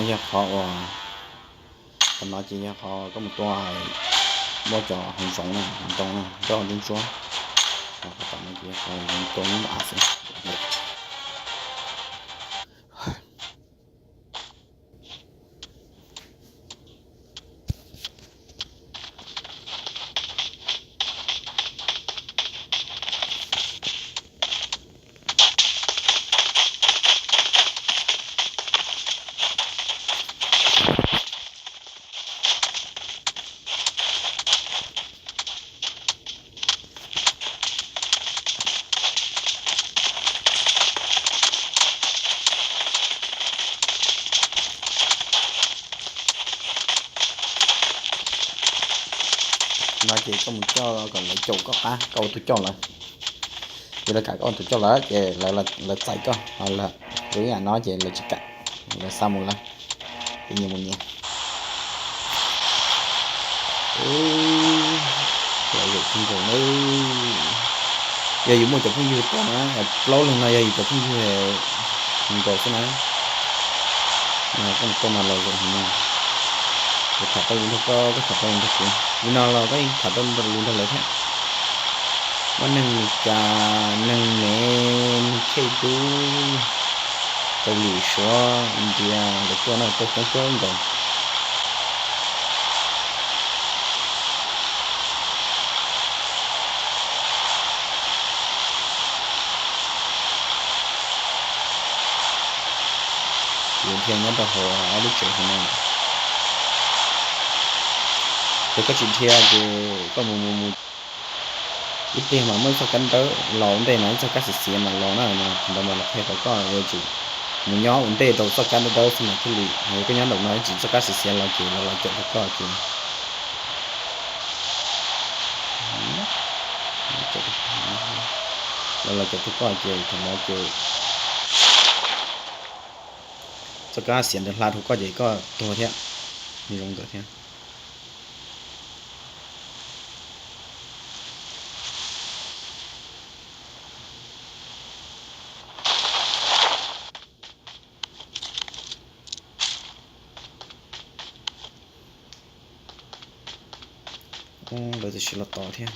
Yog qhov uas, qhov no ces yog qhov koj mus tua muaj cov hav zoov na, hav ntoo na, nroj ntsuab ntsuab. Qhov tom no ces yog qhov tua lub av xwb. No ces koj mus coj kom lawv caum koj qab, koj ua tus coj lawv. Ces lawv kam koj ua tus coj lawv ces lawv txais koj, lawv ib yam no ces lawv tsis kam, lawv xa mus lawm. Ces nyias mus nyias. Lom zem kawg nkaus na. Yog yus muaj cov phooj ywg tuaj na, plaub leeg no yog yus cov phooj ywg nkaus xwb na. Mas koj tuaj mas lom zem heev na. Kuv tham tau lus nrog koj, koj tham tau lus nrog kuv. Li no los koj yeej tham tau lus nrog lawv thiab. Muaj neeg Meskas, neeg Mev, neeg Khej Dub, Kaus Lim, Suav, India, lawv tuaj na, tuaj coob kawg nkaus. Kuv dhia nyob rau hauv ob lub tsev hauv no lawm. Ces koj tsis dhia ces koj mus mus mus ib pliag mas muaj ib txoj kab dawb los ua ntej mas ib txoj kab xiav xiav mas los na, mas thaum ntawd mas lawv qhia rau koj yuav tsum mus nyob ua ntej rau txoj kab dawb dawb xwb mas thiaj li, yog koj nyob nraum no ib tsam txoj kab xiav xiav los ces lawv los caum rau koj ces, lawv los caum rau koj ces thaum ntawd ces txoj kab xiav ntawd hla rau koj ces koj tuag thiab, zoo nkawd thiab. Lawv tam sim los tos thiab.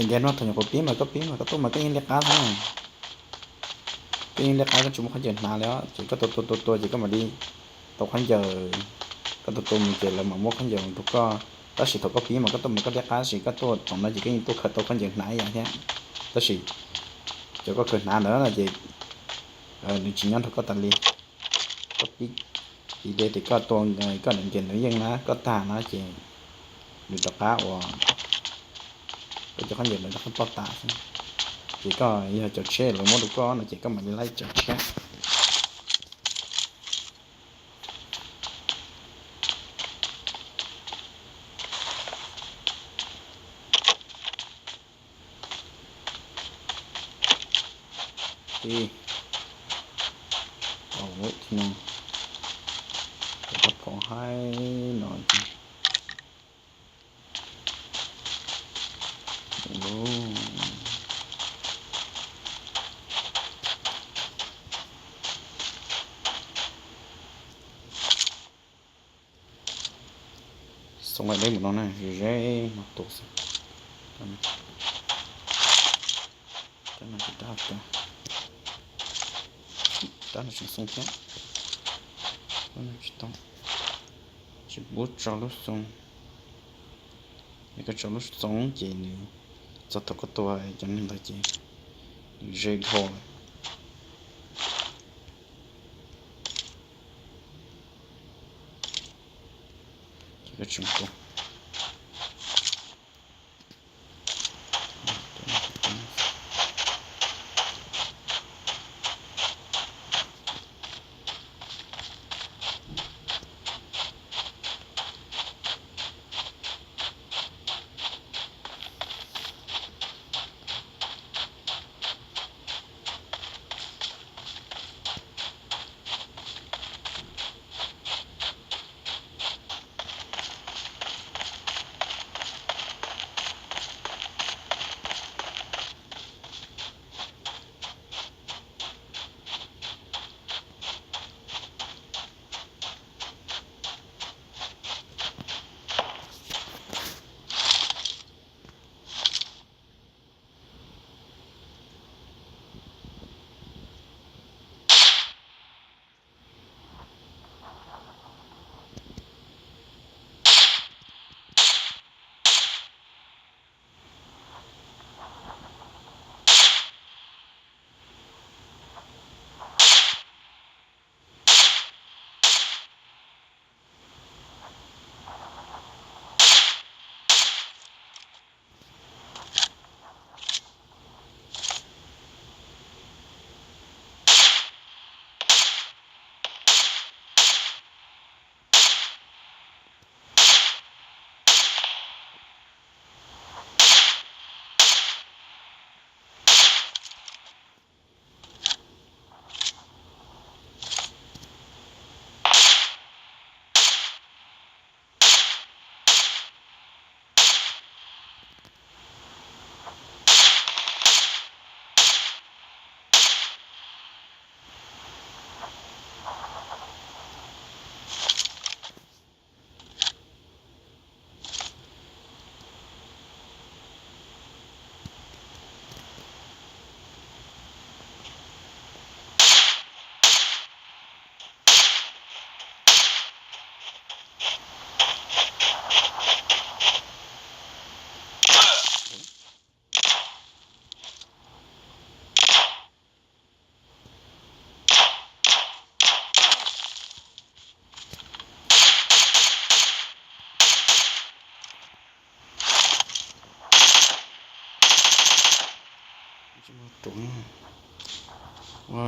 Nkag no thaum nyuam qhuav pib mas koj pib mas koj tuaj mas koj yeej liab qab xwb na. Koj yeej liab qab, koj tsis muaj khaub ncaws hnav li os, ces koj tua tua tua tua ces koj mam li tau khaub ncaws. Koj tua tua mus ces lawv mam muab khaub ncaws rau koj. Tab sis thaum koj pib mas koj tuaj mas koj liab qab, tab sis koj tuaj txog no ces koj yeej tuaj khaws tau khaub ncaws hnav ib yam thiab. Tab sis cov koj khaws hnav ntawd no ces nws tsis nyob nrog koj tas li. Koj pib, pib tias koj tua, koj niam nkes nws yeej na, koj tag na ces nws rov qab ua koj cov khaub ncaws ntawd rov qab ploj tas xwb. Ces koj yog cov tsheb lawv muab rau koj no ces koj mam li laij cov tsheb. Ib, tau lawm thiab no, rau rab phom haib no. Xoo laim deb mus no na, ze ze no tus xwb. Rab no tsis rab, rab no tseem xoo thiab. Rab no tsis tau, tsis pub tso lub xoo. Yog koj tso lub xoo ces nws txog thaum koj tua cov neeg ntawd ces nws ze dhau lawm. Ces koj tseem tua.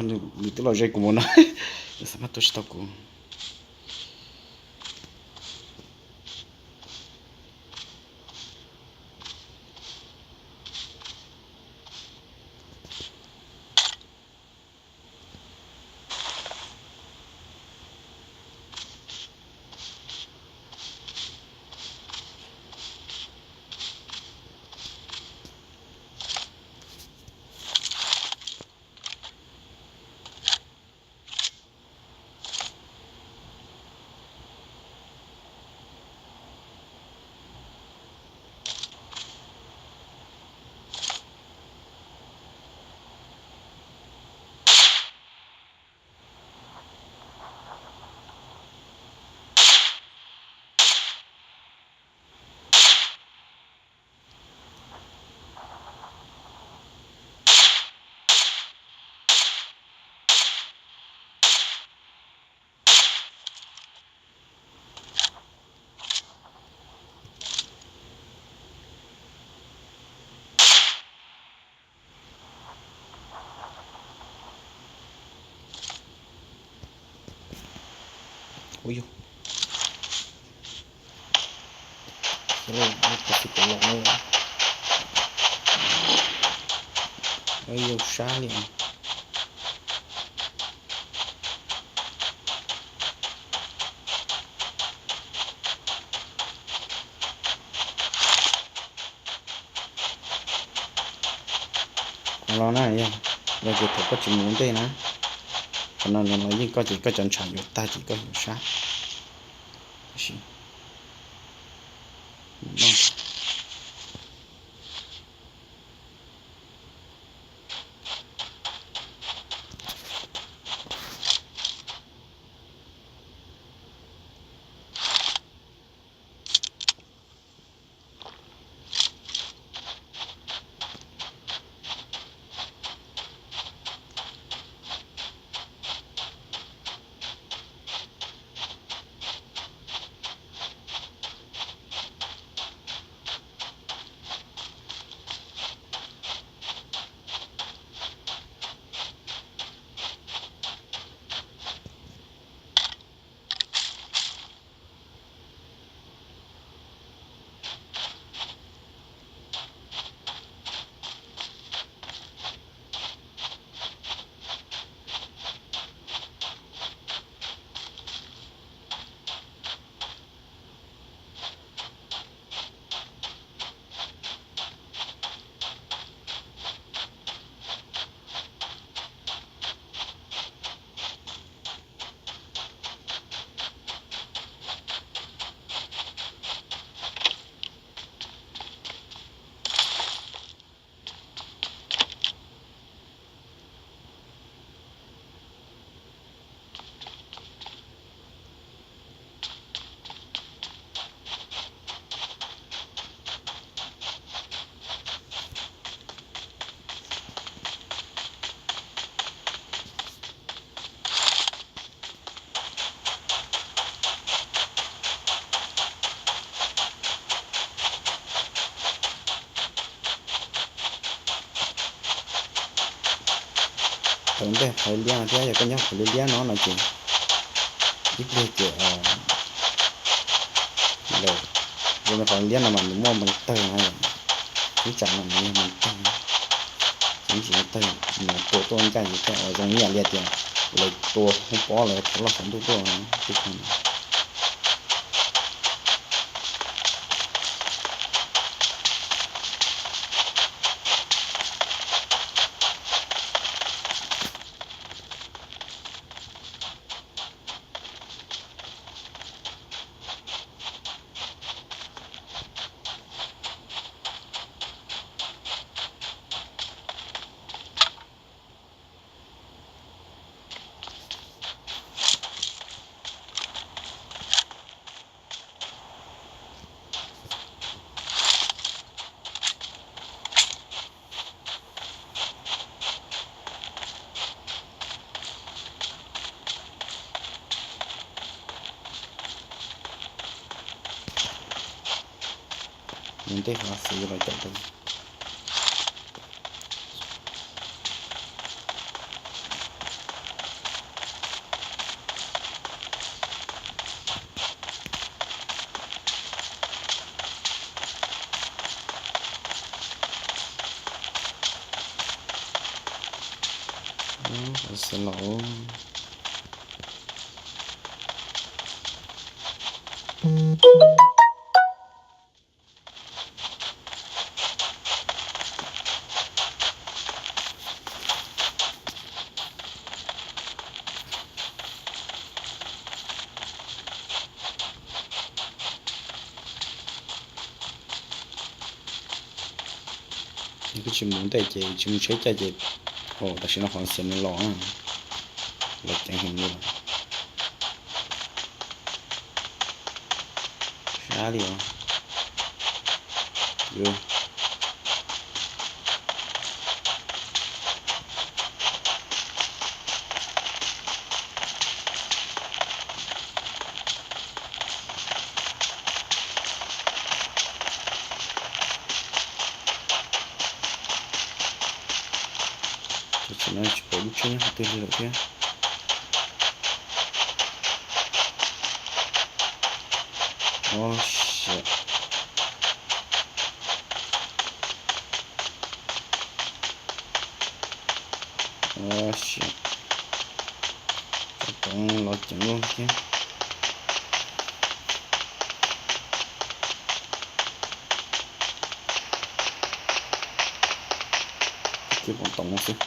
Nws twb los ze kuv mus no, nws xav mas tua tsis tau kuv. Ua yug, ua yug sab li. Qhov no na, yog, yog ces thaum koj tsis mus ua ntej na, qhov no nws los yeej koj ces koj cov ntshav yuav tag ces koj yuav sab. Tab sis Thaum ntej qhov liab no thiab yog koj nyob qhov liab liab no no ces ib pliag ces lawm, zoo li qhov liab no mas nws muaj npeev tawg na, ib tsam no nws yog npeev tawg, ces ib tsis npeev tawg nws tua tuaj ncaj ces koj ua zoo ib yam li tias lawv tua hoob pob lawv thov loj saum ntuj tuaj no, tib qho no. Mus ntej qhov xwb los caum tau. Xav los Yog koj tsis mus ntej ces tsis mus tsheb caij ces, tam sim no qhov xiav nws los, los ceev heev li lawm. Sab li os. Tam sim no tsis pom lub tsheb nyob qhov twg li lawm thiab. Ob siab. Ob siab. Cov toov los ceev luaj thiab. Cia pom toov no xwb.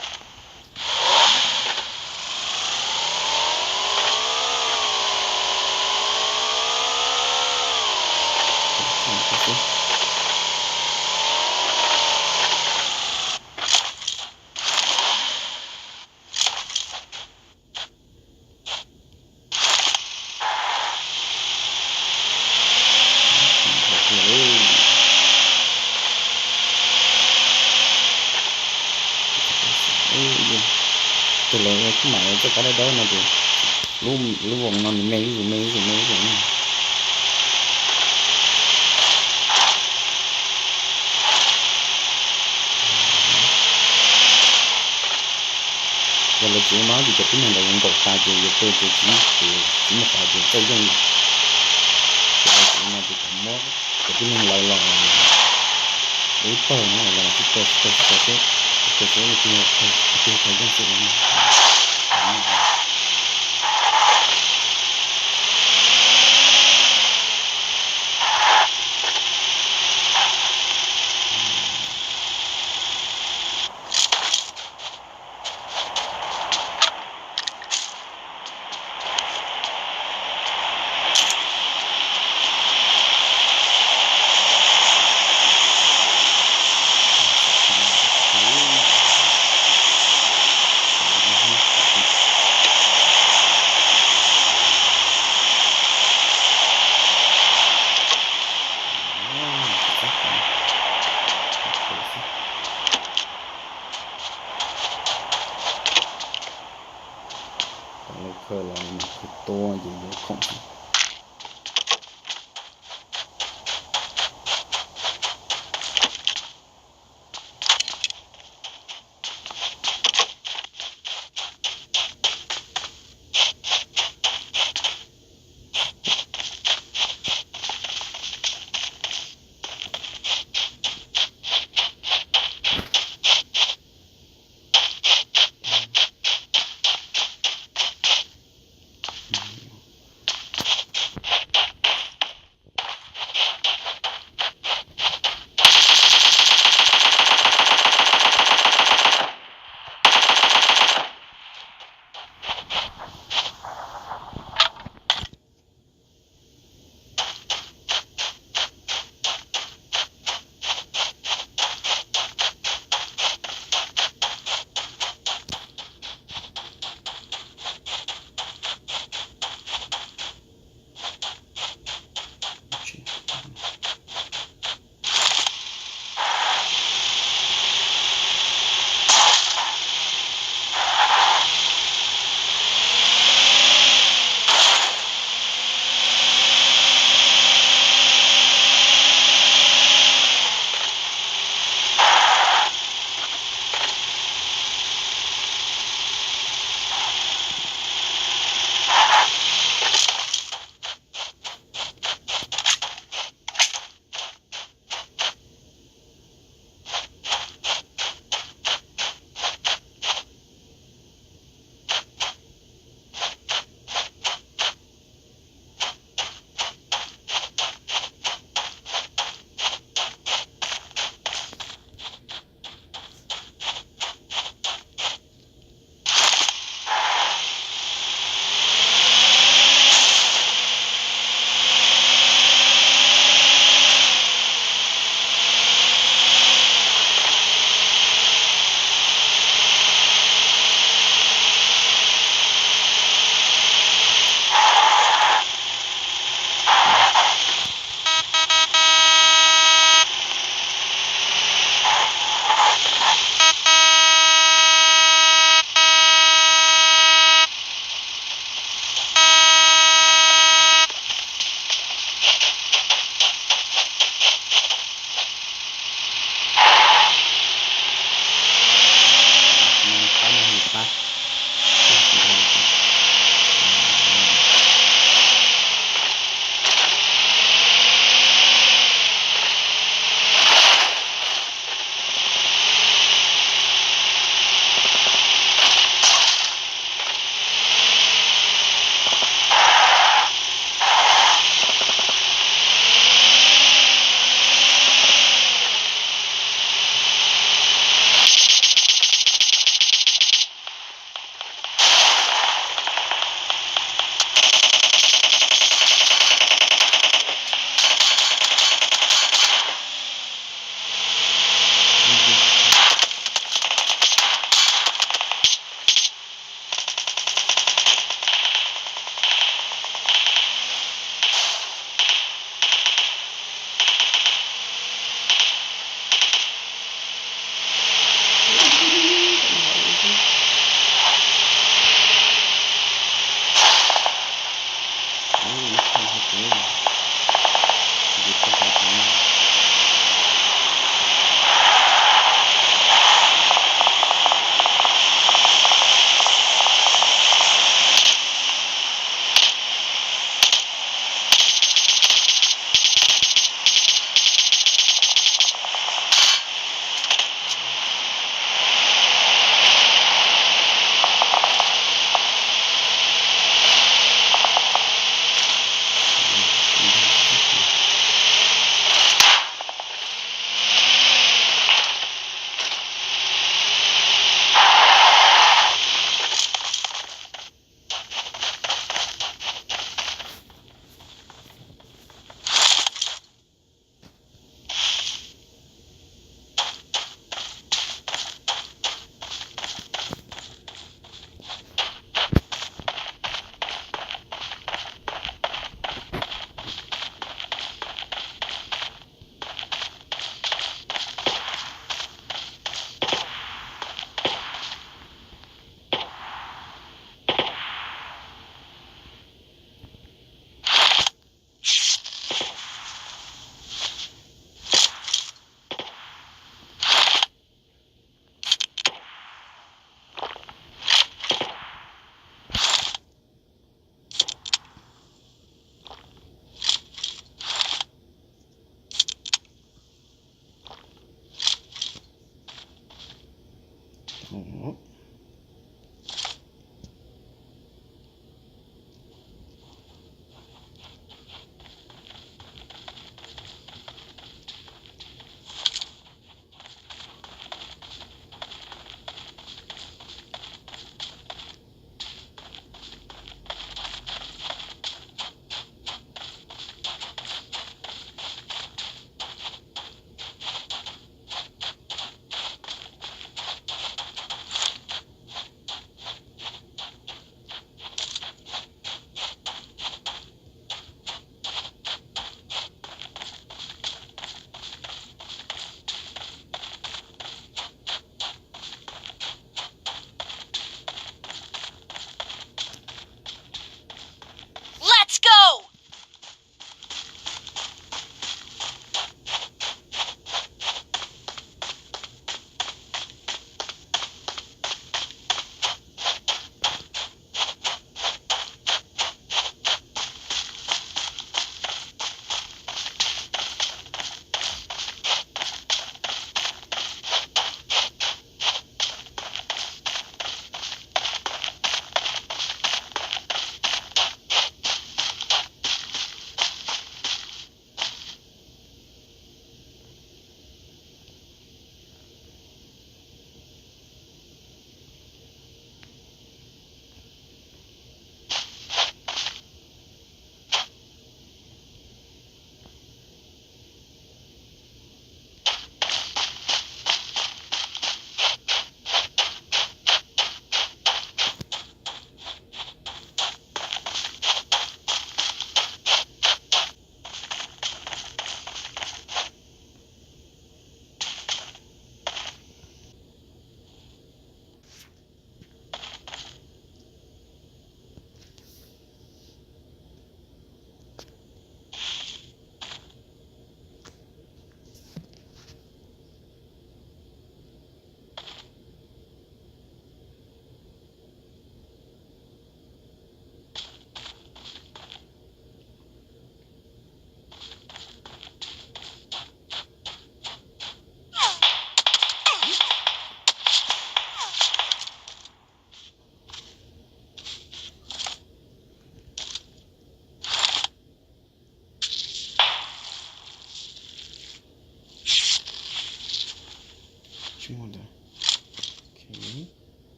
Tus lawv kuj mam txoj kab dawb dawb no ces lub, lub voos no nws me zuj zus me zuj zus me zuj zus. Yog lawv tsis ua no ces cov tib neeg lawv yuav nkaum tas ces yuav tuag ces tsis, tsis muaj qhov ces txawj yeej. Ces lawv tsis ua no ces kom muab cov tib neeg lawv los ua ib pawg no los sib tau sib tau sib tau seb tus twg yog tag yeej xwb. Tau lawv khaws los mam khaws tua ces yuav khoom xwb.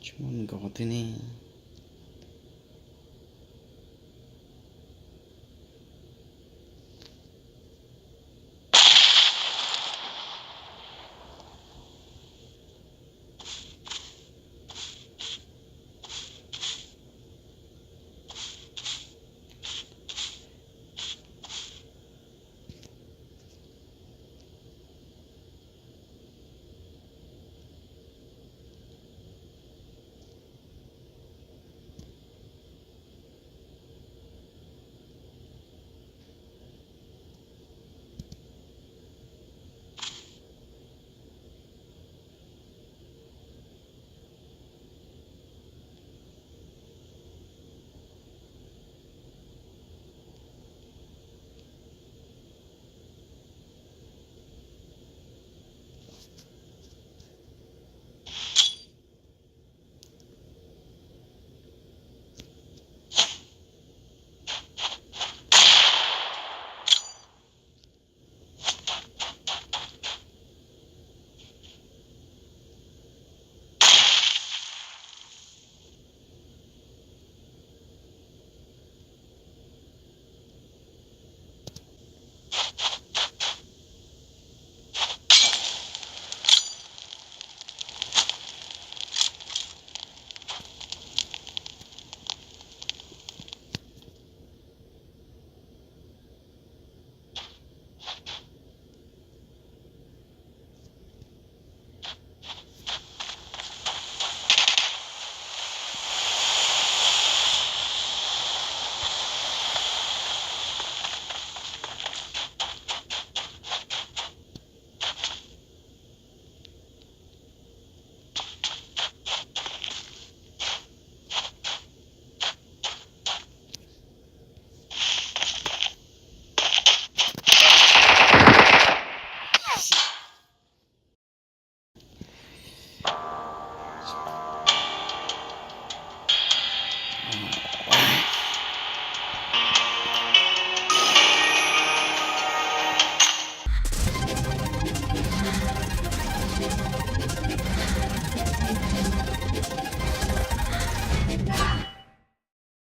Tsis muaj neeg nkaum qhov twg ne.